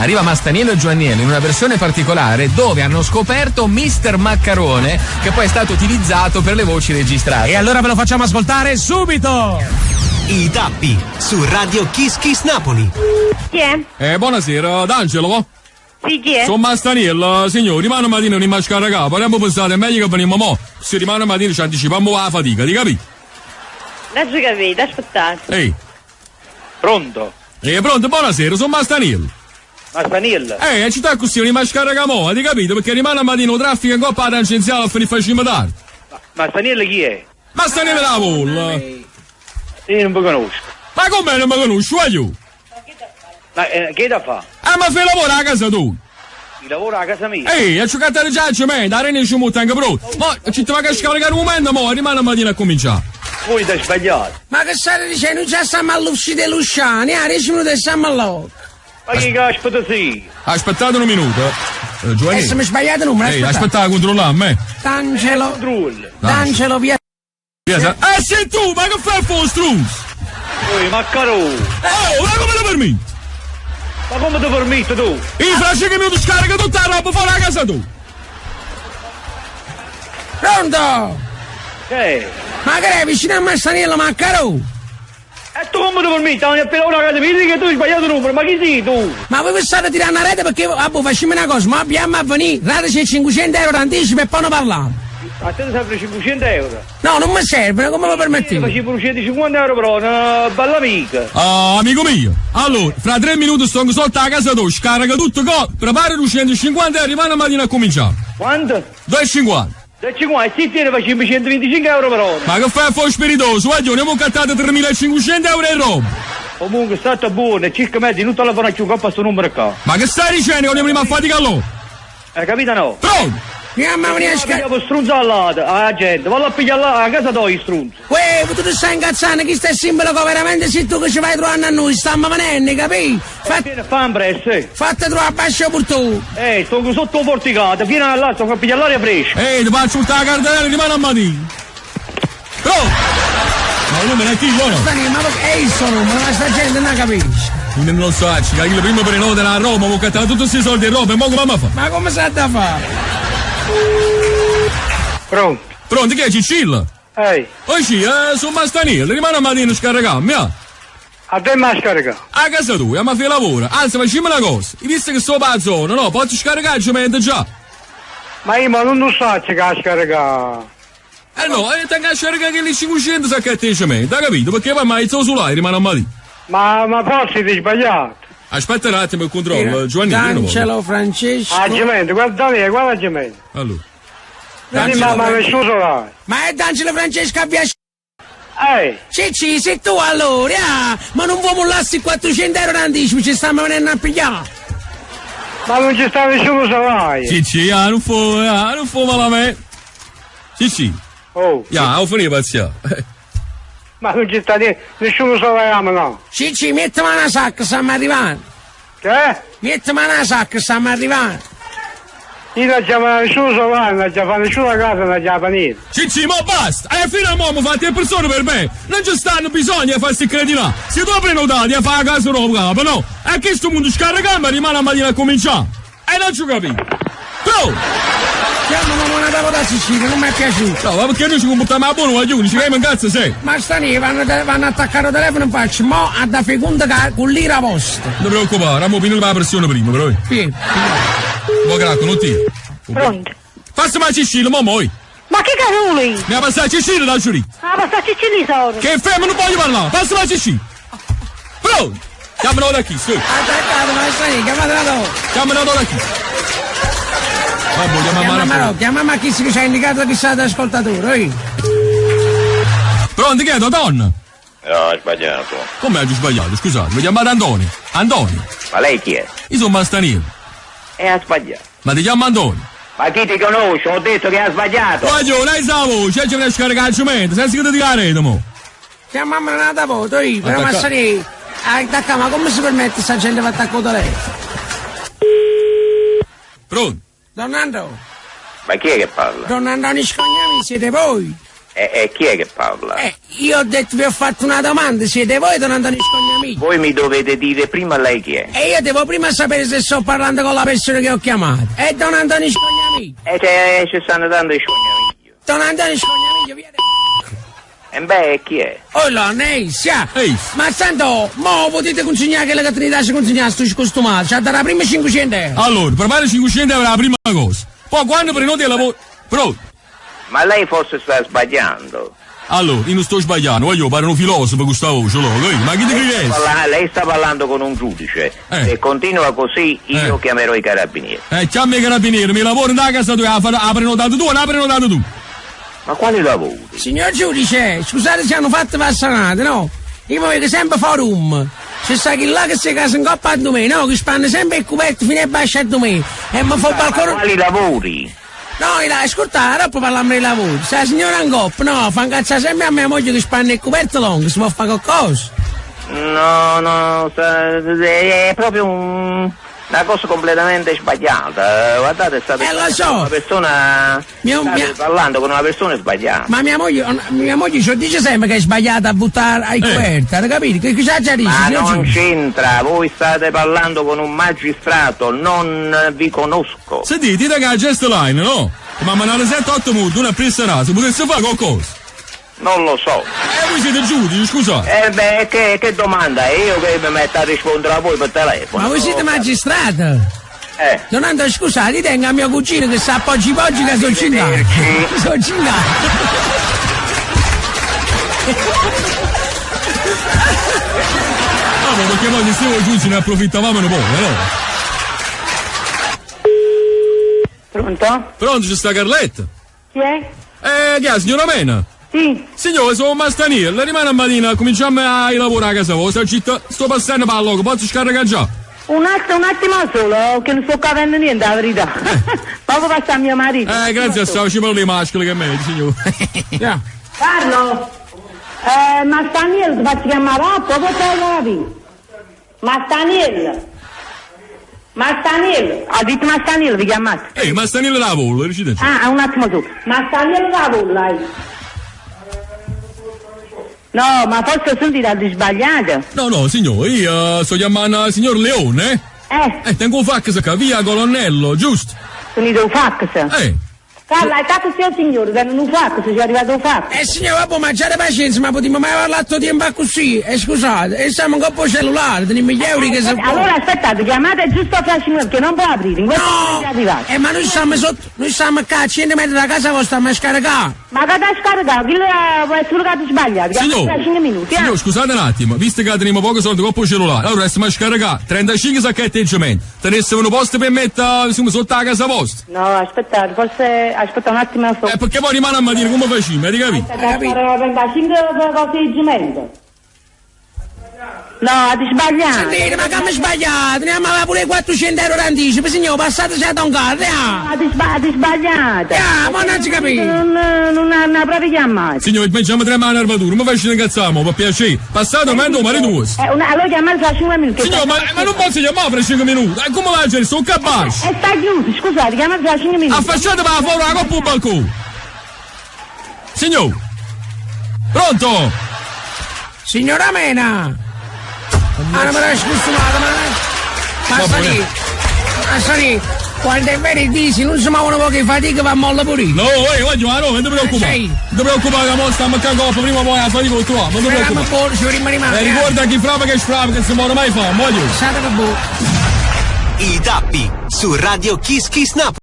Arriva Mastaniello e Giovanniello in una versione particolare dove hanno scoperto Mr. Maccarone, che poi è stato utilizzato per le voci registrate. E allora ve lo facciamo ascoltare subito! I tappi su Radio Kiss Kiss Napoli. Chi è? Eh, buonasera, D'Angelo, va? Sì, chi è? Sono Mastaniello, signori, rimane mattina non mi scaricare, parliamo pensate, è meglio che veniamo mo. Se rimane mattina ci anticipiamo la fatica, ti capito? Non ci capito, aspettate. Ehi. Pronto? Eh, pronto, buonasera, sono Mastaniello. Mastaniello? Eh, ci sta così, non mi scarica mo, ti capito? Perché rimane a mattina il traffico in coppa alla tangenziale a finire facciamo tardi. Mastaniello chi è? Mastaniello la bolla. Io non mi conosco. Ma come non mi conosci, voglio? Ma eh, che da fa? Ah, ma fai lavoro a casa tu? Il lavoro a casa mia? Ehi, a giocare già a cemento, a rene ci mutta anche pronto. Ma ci ti va a scaricare un momento, mo, rimane a mattina a cominciare. Voi ti sbagliate. Ma che state dicendo? Non già stiamo all'uscita di Lusciani, a 10 minuti e siamo all'occhio. Ma che caspita sì? Aspettate un minuto. Eh, Giovanni. Adesso mi sbagliate il numero, Ehi, aspettate. aspetta, controllammo, eh. D'Angelo. D'Angelo via. Via, sa- Eh, sei tu, ma che fai il fuoco struzzo? Oi, Maccarone! Oh, ma come lo permetti? Ma come ti permetti tu? Io fra 5 minuti scarico tutta la roba fuori a casa tua. Pronto? Che? Ma che è vicino a Massaniello, Maccarò? E tu come ti permetti? Non è appena ora a casa mia, che tu hai sbagliato il numero, ma chi sei tu? Ma voi state tirando a rete perché, ah, boh, facciamo una cosa, ma abbiamo a venire, dateci 500 euro d'anticipo e poi ne parliamo. A te ti serve 500 euro. No, non mi serve, come lo permettete? Facevo 150 euro però, una bella amica. Ah, amico mio, allora, fra 3 minuti sto sotto a casa tua, scarica tutto co, prepara 250 e rimane a mattina a cominciare. Quanto? 2,50. 2,50, e se tiene facciamo 125 euro per ora. Ma che fai a fare spiritoso? Guarda, ne abbiamo cattato 3.500 euro e roba. Comunque, state buono, circa mezzo, non telefono più, coppa sto numero qua. Ma che stai dicendo che non prima a fatica allora? Hai capito no? Pronto? Mamma mia, sca... Pigliamo strunzo all'alto, alla gente, vallo a pigliare là, a casa tua, strunzo. Uè, ma tu ti stai incazzando, chi sta simbolo che veramente sei tu che ci vai trovando a noi, stiamo venendo, capì? Fat... Vieni a fare un presto. Fate trovare a bascio pur tu. Eh, sto sotto un porticato, vieni là, sto a pigliare l'aria fresca. Ehi, ti faccio tutta la cartella, rimane a mattina. Pronto? Ma il numero è chi, no? Stani, ma perché è il suo numero, ma sta gente non capisce. Non lo so, che io prima prenotare a Roma, ho cattato tutti questi soldi in Roma, e mo come mamma fa? Ma come sa da fare? Pronto? Pronto, che è Cicilla? Ehi. Oh sì, eh, sono Mastaniello, rimane a mattina a scaricarmi, ah. A te mi scarica? A casa tua, ma fai lavoro. Anzi, facciamo una cosa. Visto che sto per la zona, no, posso scaricare il cemento già. Ma io ma non lo so che a scaricare. Eh no, eh, tengo a scaricare che le 500 sacchetti di cemento, hai capito? Perché poi mai sono sulla rimane a mattina. Ma, ma forse ti sbagliato. Aspetta un attimo il controllo, Giovanni. D'Angelo Francesco. A cemento, guarda lì, guarda cemento. Allora. D'Angelo, ma nessuno là. Ma è D'Angelo Francesco a via Ehi! Cicci, sei tu allora, ah, ma non vuoi mollarsi 400 euro d'anticipo, ci stiamo venendo a pigliare. Ma non ci sta nessuno solai. Cicci, ah, non fu, ah, non fu malamente. Cicci. Oh. Ya, ho finito pazzia. Ma non ci sta niente, nessuno solai, no. Cicci, mettimi una sacca, stiamo arrivando. Che? Mettimi una sacca, stiamo arrivando. Io non c'è nessuno solai, non c'è nessuno a casa, non c'è niente. Cicci, ma basta! E fino a mo' mi fate le persone per me! Non ci stanno bisogno di farsi credinare! Se tu prenotati a fare a casa roba, no! E che sto mondo scarica ma rimane a mattina a cominciare! E non ci capito! Pronto! Chiamano una tavola da Sicilia, non mi è piaciuto. No, ma perché noi ci comportiamo a buono, voglio, ci chiamiamo in cazzo, sei! Ma stani, vanno, vanno attaccare il telefono in faccia, mo a da feconda con l'ira vostra. Non ti preoccupare, abbiamo finito la pressione prima, però. Sì. Mo cracco, non ti. Pronto? Passa ma Cicilla, mo moi! Ma che cavolo? Mi ha passato Cicilla da giurì! Ah, passa Cicilla sono! Che fermo, non voglio parlare! Passa ma Cicilla! Pronto! Chiamalo da chi, su! Attaccato, ma stai, chiamatela dopo! Chiamalo da chi! Vabbè, chiama Chiama Mara. no, chiama ma chi si ci ha indicato chi sta ascoltatore, oi. Pronto, che è, donna? No, ho sbagliato. Come hai sbagliato? Scusate, mi chiamate Antonio. Antonio. Ma lei chi è? Io sono Mastaniello. E ha sbagliato. Ma ti chiamo Antonio? Ma chi ti conosce? Ho detto che ha sbagliato. Voglio, lei sa voce, ci viene a scaricare il cemento, senza che ti dica la rete, mo. Chiamami un'altra volta, oi, però ma Attacca- stai, attacca, ma come si permette sta gente che attacca il telefono? Pronto? Don Andro, Ma chi è che parla? Don Antonio Scognami, siete voi? E, e chi è che parla? Eh, io ho detto, vi ho fatto una domanda, siete voi Don Antonio Scognami? Scognamiglio. Voi mi dovete dire prima lei chi è. E io devo prima sapere se sto parlando con la persona che ho chiamato. È Don Antonio Scognamiglio. E c'è, ci stanno tanti scognamiglio. Don Antonio Scognamiglio, via. E beh, chi è? Oh là, Neissia! Ehi. Ma santo, mo potete consegnare che la Trinità si consegna a sto scostumato, ci darà prima 500 euro. Allora, prepara 500 euro la prima cosa. Poi quando prenoti il lavoro. Pronto? Ma lei forse sta sbagliando. Allora, io non sto sbagliando, voglio pare un filosofo questa voce, lo, ma chi ti credi? Lei sta parlando con un giudice. Eh. Se continua così, io Eh. chiamerò i carabinieri. Chiami i carabinieri, mi lavoro da casa tua, ha prenotato tu, l'ha prenotato tu. Ma quali lavori? Signor giudice, scusate se hanno fatto passanate, no? Io mi vedo sempre forum. C'è sta chi là che si casa in coppa a me, no? Che spanne sempre il copetto fino a basso a me. E mi fa il Ma balcone. quali lavori? No, ascolta, dopo parliamo dei lavori. Se la signora in coppa, no, fa incazzare sempre a mia moglie che spanne il coperto lungo, si può fare qualcosa. No, no, è proprio una cosa completamente sbagliata. Guardate, state Lo so. una persona. State parlando con una persona sbagliata. Ma mia moglie ci dice sempre che è sbagliata a buttare ai coperti, hai capito? Che cosa già dice? Ma signor non giudice? c'entra, voi state parlando con un magistrato, non vi conosco. Senti, ti dà la gest line, no? Ma mandate 7-8 minuti, una pressa se potesse fare qualcosa. Non lo so. Voi siete giudici, scusate. Beh, che domanda è? Io che mi metto a rispondere a voi per telefono. Ma voi siete magistrato? Non andò, scusate, tengo a mio cugino che sa poggi poggi che sono cingato. Sono cingato. No, ma perché poi se siamo giudici ne approfittavamo un po', no? Pronto? Pronto, c'è sta Carletta? Chi è? Chi è, signora Mena? Sì. Signore, sono Mastaniel, rimane a mattina, cominciamo a lavorare a casa vostra città. Sto passando per loco, posso scaricare già? Un attimo solo, che non sto capendo niente, la verità. Poco passa a mio marito. Grazie a stavo, ci parlo di mascoli che è meglio, signore. Yeah. Carlo? Mastaniel, ti faccio chiamare dopo, poi te lo capi. Mastaniel. Mastaniel, ha detto Mastaniel, vi chiamate? Ehi, Mastaniel la vola, riuscite? Ah, un attimo tu. Mastaniel la vola. No, ma forse ho sentito di sbagliato. No, signore, io sto chiamando il signor Leone. Tengo un fax qua, via Colonnello, giusto? Sentito un fax? Carla, hai dato sia signore, danno un fax, ci è arrivato un fax. Signore, vabbè, ma già pazienza, ma potremmo mai parlare tutto tempo così? Scusate, siamo un coppo cellulare, teniamo gli euro che si Allora aspettate, chiamate giusto a flash perché non può aprire, in questo momento è arrivato. Ma noi siamo sotto, noi siamo qua a 100 metri da casa vostra, ma scaricare. Ma che da scaricare? Quello è solo che ti sbagliato, Signor, 5 minuti. Signor, scusate un attimo, visto che teniamo poco soldi coppo cellulare, allora adesso mi scaricare 35 sacchetti di cemento. Tenessimo un posto per mettere insomma, sotto la casa vostra. No, aspettate, forse aspetta un attimo. Perché poi rimane a mattina, come facciamo, hai capito? Aspetta, 35 cose di cemento. No, ti sbagliato. Sentite, ma che mi sbagliato? Ne amava pure 400 euro d'anticipo, signore, passate a Don Carlo, Ma ti sbagliato. Ma non ci capisco. Non ha proprio chiamato. Signore, mettiamo tre mani all'armatura, ma facci incazzamo, per piacere. Passato, ma no, ma riduce. Allora chiamate fra 5 minuti. Signore, ma non posso chiamare fra 5 minuti. Come va a gestire? Sono capace. Sta chiuso, scusate, chiamate fra 5 minuti. Affacciate per la fuori la coppa un balcone. Signore. Pronto? Signora Mena. Ah, non me l'hai scostumato, ma... Ma sali, quando è vero dici, non si muovono poche fatica, va a molla pure. No, voglio, ma no, non ti preoccupare. Non ti preoccupare che mo stiamo a coppa, prima o poi la fatica lo troviamo, non ti preoccupare. Ci rimane. Ricorda chi frava che sfrava, che si muore mai fa, voglio. Sate che boh. I tappi su Radio Kiss Kiss Napoli.